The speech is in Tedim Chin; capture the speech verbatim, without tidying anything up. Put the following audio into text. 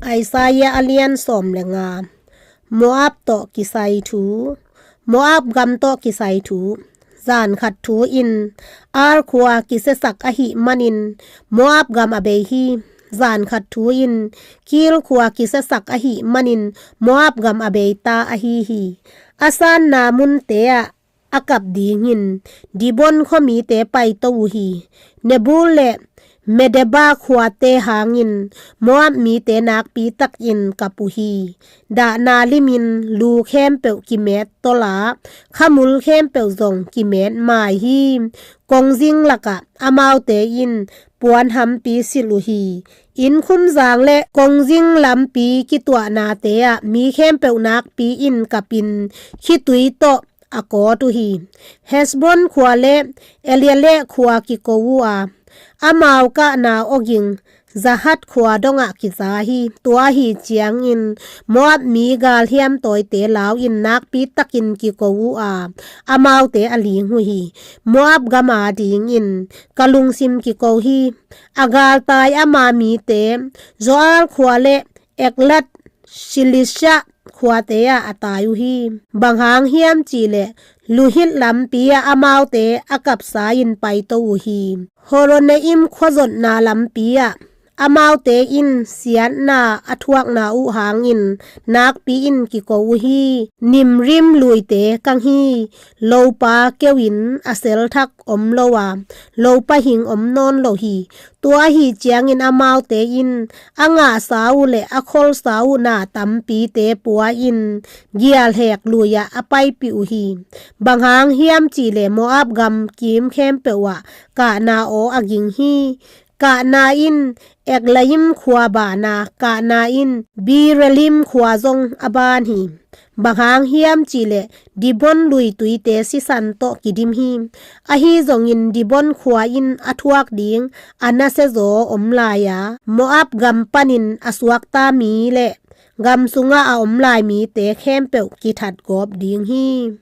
Isaiah a lian sawm le nga. Moab tawh kisai thu. Moab gam tawh kisai thu. Zan khat thu in Ar khua kisiasak ahih manin Moab gam a bei hi. Zan khat thu in Kir khua kisiasak ahih manin Moab gam a bei ta ahi hi. A sanna munte ah a kap dingin Dibon khuamite paito uh hi. Nebo le Medeba khuate hangin Moab mite nakpi takin kap uh hi. Dahna limin lu khempeuh kimet tol a, khamul khempeuh zong kimet mai hi. Kongzing lakah amaute in puan hampi silh uh hi. Innkhumzang le kongzing lampi kituahnate ah mi khempeuh nakpi in kapin khitui tawh a kawt uh hi. Hesbon khua le Eleale khua kiko uh a, amau kahna awging Zahat khua dongah kiza hi. Tua ahi ciangin Moab mi galhiam tawite lau in nakpi takin kiko uh a, amaute a ling uh hi. Moab gam a dingin ka lungsim kiko hi. A galtai ama mite Zoar khua le Eglat Shelisha khuate ah a tai uh hi. Bang hang hiam cihleh Luhit lampi ah amaute a kapsa in paito uh hi. Horonaim khuazotna lampi ah amaute in siatna a thuakna uh hangin nakpi in kiko uh hi. Nimrim luite kang hi. Lopa keuin a selthak om lo a, lopa hing om nawn lo hi. Tua ahi ciangin amaute in a ngahsa uh le a kholsa uh na tampite pua in gialhek lui-ah a paipih uh hi. Bang hang hiam cihleh Moab gam kim khempeuh ah kahna aw a ging hi. Kahna in Eglaim khua bana, kahna in Birelim khua zong a ban hi. Bang hang hiam cihleh Dibon lui tuite sisan tawh kidim hi. Ahi zongin Dibon khua in a thuak ding a nasia zaw om lai a, Moab gam panin a suakta mi le gam sungah a om lai mite khempeuh kithat gawp ding hi.